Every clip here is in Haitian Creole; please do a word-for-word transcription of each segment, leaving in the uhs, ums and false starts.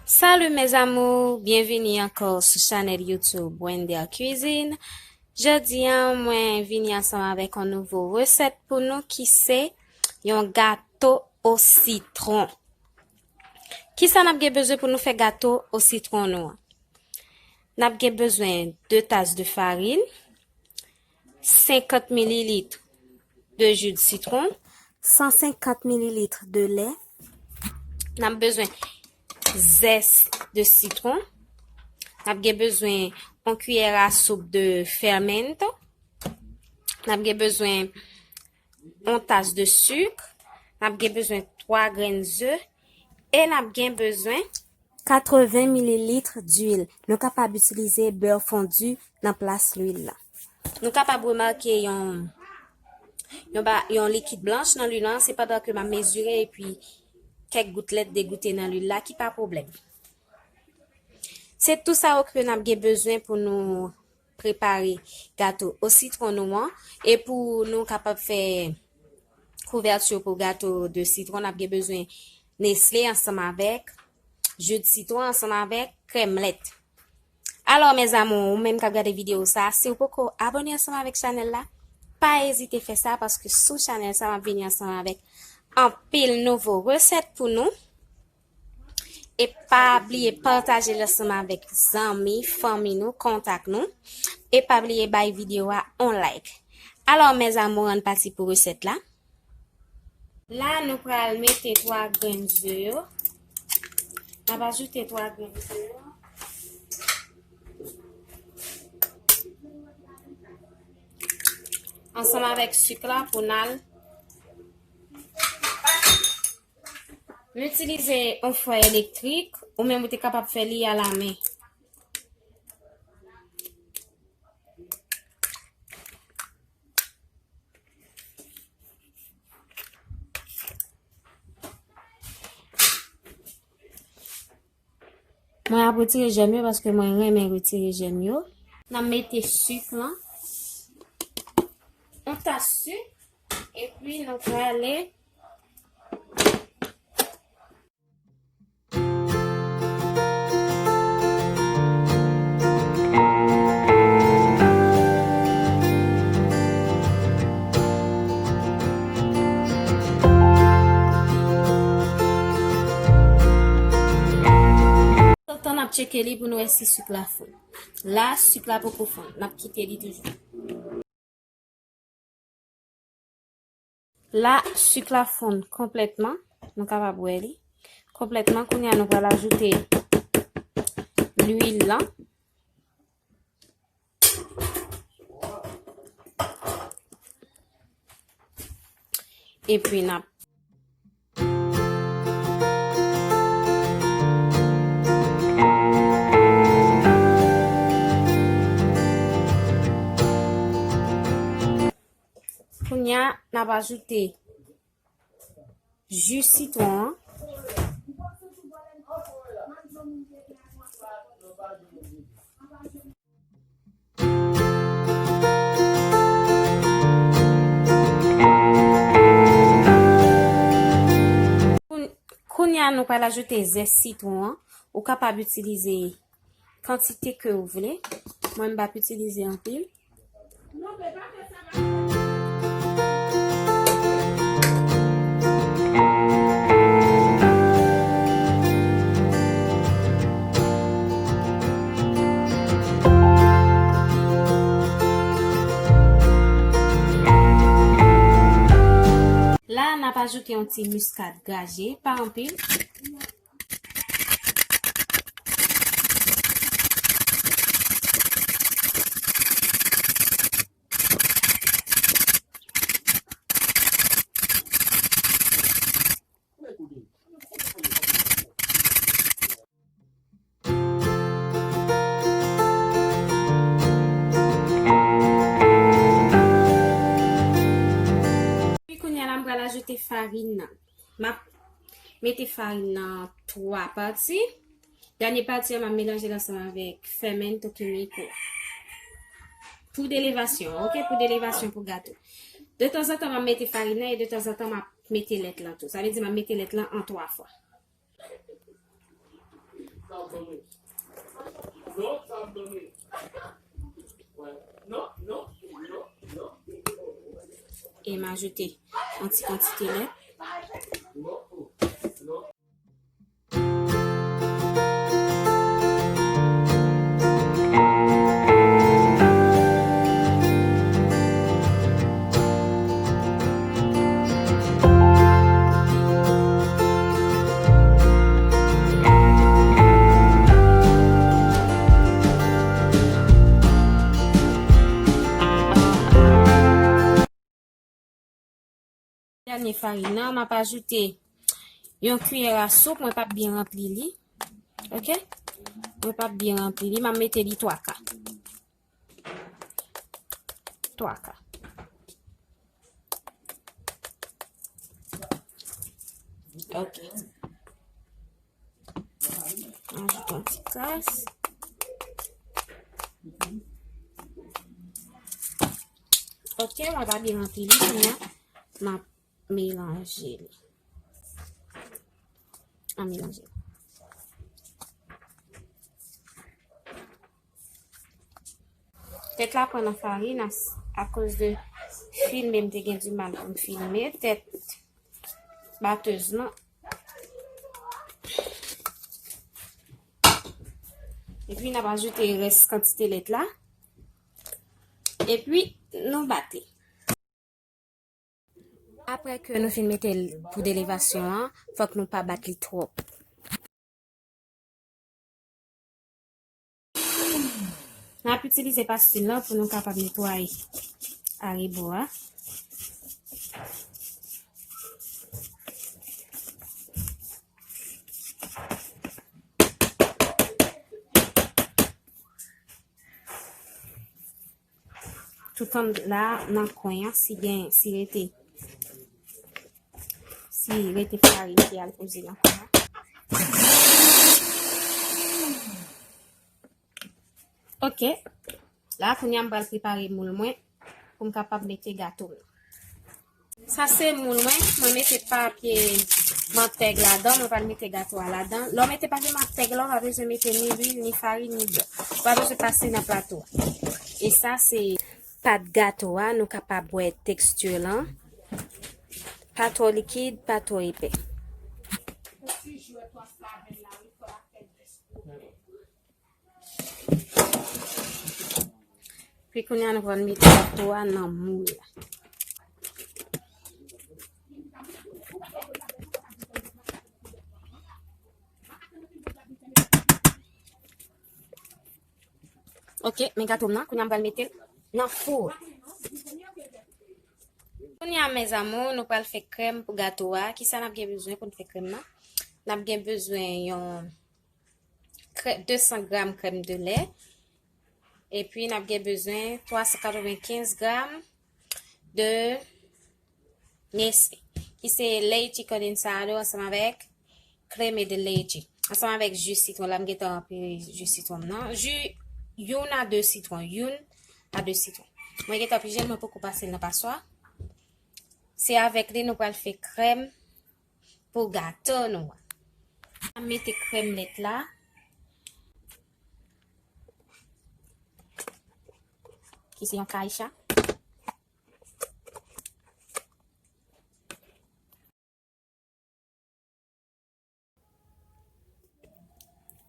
Salut mes amours, byenvini ankò sou chanèl YouTube Wender Cuisine. Jodi a, mwen vini ansanm avèk yon nouvo resèt pou nou ki se yon gato o sitwon. Kisa n ap gen bezwen pou nou fè gato o sitwon nou an? N ap gen bezwen de tas de farin, senkant mililit de ji de sitwon, san senkant mililit de lè. N ap bezwen zès de sitwon. N ap gen bezwen yon kiyè a soup de fermento. N ap gen bezwen yon tas de sik. N ap gen bezwen twa grenn ze. E n ap gen bezwen katreven mililit dwil. Nou kapab itilize bè fondi nan plas lwil la. Nou kapab remake yon, yon, ba, yon likid blanch nan lwil lan, se pandan ke m ap mezire epi kèk goutlèt degoute nan lwil la, ki pa pwoblèm. Se tou sa yo ke n ap gen bezwen pou nou prepare gato o sitwon nou an. E pou nou kapab fè kouvèti pou gato de sitwon, n ap gen bezwen Nestlé ansanm avèk ji de sitwon ansanm avèk krèm lèt. Alò, mes amours, ou menm k ap gade videyo sa, si w poko abòne ansanm avèk chanèl la, pa ezite fè sa, paske sou chanèl sa, m ap vini ansanm avèk anpil nouvo resèt pou nou. E pa bliye pataje l ansanm avèk zanmi, fanmi nou, kontak nou. E pa bliye bay videyo a yon like. Alò, mes amours, ann pati pou resèt la. La, nou pral mete twa grenn ze yo. N ap ajoute twa grenn ze yo. Ansanm avèk sik la pou n al. M itilize yon fè elektrik, ou menm ou te kapab fè li a la men. Mwen ap retire jèm yo paske mwen renmen retire jèm yo. N ap mete sik lan. Yon tas sik. Epi nou prale. Antantan n ap tcheke li pou nou wè si sik la fonn. La, sik la poko fonn. N ap kite li toujou. La, sik la fonn konplètman. Nou kapab wè li konplètman. Kounye a, nou pral ajoute lwil lan. Epi n ap Kounye a, n ap ajoute ji sitwon an. Koun-, kounye a, nou pral ajoute zès sitwon an. Ou kapab itilize kantite ke w vle. Mwen, m p ap itilize anpil. La, n ap ajoute yon ti miskad graje, pa anpil. Epi kounye a la, m pral ajoute farin nan. M ap mete farin nan twa pati. Dènye pati a, m ap melanje l ansanm avèk fèmento kimiko. Pou delevasyon, oke? Pou delevasyon pou gato. De tanzantan, m ap mete farin nan e de tanzantan, m ap mete lèt lan tou. Sa vle di, m ap mete lèt lan an twa fwa. E m ajoute yon ti kantite lèt. Dènye farin nan, m ap ajoute yon kiyè a soup. Mwen p ap byen ranpli li. Oke? Mwen p ap byen ranpli li. M ap mete li twa ka. Twa ka. Oke. Ajoute yon ti kras. Oke, mwen pa byen ranpli li, kounye a, m ap melanje li. An melanje. Tèt la pran nan farin as-, akoz de filme, m te gen dimal pou m filme tèt batèz lan. Epi n ap ajoute rès kantite lèt la. Epi nou bat li. Apre ke nou fin mete l pou de levasyon an, fòk nou pa bat li twòp. N ap itilize pastil lan pou nou kapab netwaye arebò a. Toutan la nan kwen an, si gen, si rete, si rete farin ki al poze nan kwen an. Oke. La, kounye a m pral prepare moul mwen pou m kapab mete gato m nan. Sa se moul mwen, mwen mete papye mantèg ladan, mwen pral mete gato a ladan. Lè w mete papye mantèg la, w pa bezwen mete ni lwil, ni farin, ni bè. Ou pa bezwen pase nan plato a. E sa se pat gato a, nou kapab wè teksti lan. Pa twò likid, pa twò epè. Pi kounye a, nou pral mete gato a nan moul la. Oke, men gato m nan, kounye a m pral mete l nan fou. Kounye a, mes amours, nou pral fè krèm pou gato a. Kisa n ap gen bezwen pou n fè krèm nan? N ap gen bezwen yon krè-, de san gram krèm de lè. Epi, n ap gen bezwen twa san katrevenkenz gram de Nestlé, ki se leite condensado ansanm avèk crema de leche. Ansanm avèk ji sitwon, la m gentan ranpli ji sitwon m nan. Ji, youn a de sitwon, youn a de sitwon. Mwen gentan pije l, mwen poko pase l nan paswa. Se avèk li nou pral fè krèm pou gato nou an. N ap mete krèm lèt la, ki se yon kaycha.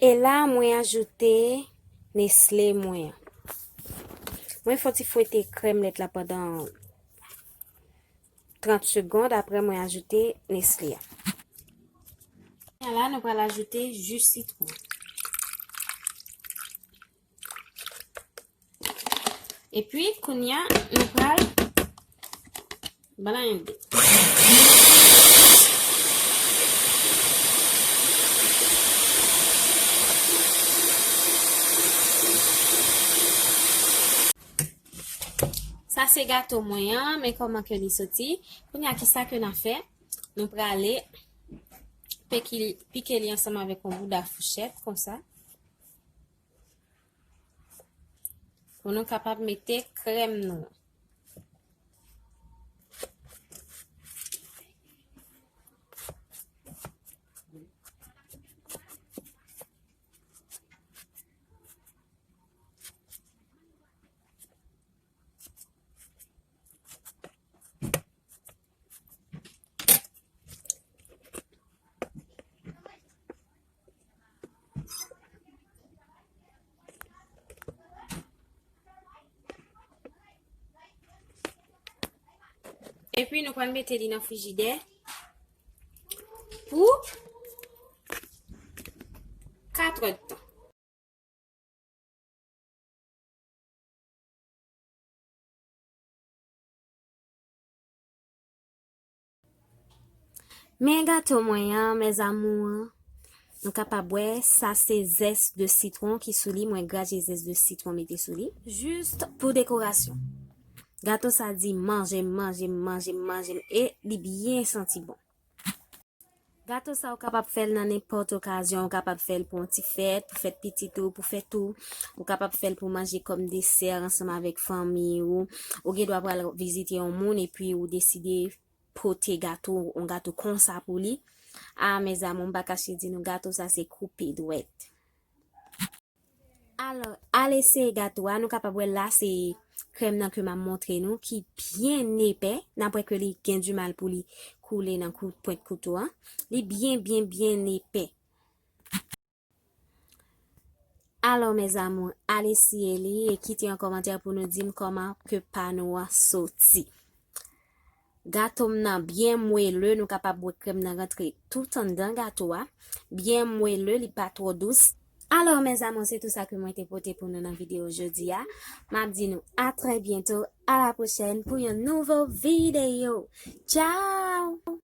E la, mwen ajoute Nestlé mwen an. Mwen fè yon ti fwete krèm lèt la pandan trant segond, apre mwen ajoute Nestlé a. La, nou pral ajoute ji sitwon. Epi, kounye a, nou pral blende. Sa se gato mwen an, men kòman ke li soti. Kounye a, kisa ke n a fè? Nou prale peke, pike li ansanm avèk yon bouda fouchèt, konsa. Pou nou kapab mete krèm nou an. Epi nou pral mete li nan frijidè pou kat èdtan. Men gato mwen an, mes amours, nou kapab wè, sa se zès de sitwon ki sou li, mwen graje zès de sitwon mete sou li, jis pou dekorasyon. Gato sa di manje m, manje m, manje m, manje m, e li byen santi bon. Gato sa ou kapab fè l nan nenpòt okazyon, ou kapab fè l pou yon ti fèt, pou fèt pitit ou, pou fèt ou, ou kapab fè l pou manje kòm desè ansanm avèk fanmi ou, ou gen dwa pral vizite yon moun epi ou deside pote gato, yon gato konsa pou li. A, mes amours, m pa kache di nou, gato sa se koupe dwèt. Alò, al eseye gato a. Nou kapab wè la se krèm nan ke m ap montre nou ki byen epè. N ap wè ke li gen di mal pou li koule nan kou-, pwent kouto a. Li byen, byen, byen epè. Alò, mes amours, al eseye li e kite yon kòmantè pou nou di m kòman ke pa nou an soti. Gato m nan byen mwele, nou kapab wè krèm nan rantre tout anndan gato a. Byen mwele, li pa twò dous. Alò, mes amours, se tou sa ke mwen te pote pou nou nan videyo jodi a. M ap di nou a trè byento, a la pwochèn pou yon nouvo videyo. Tchao!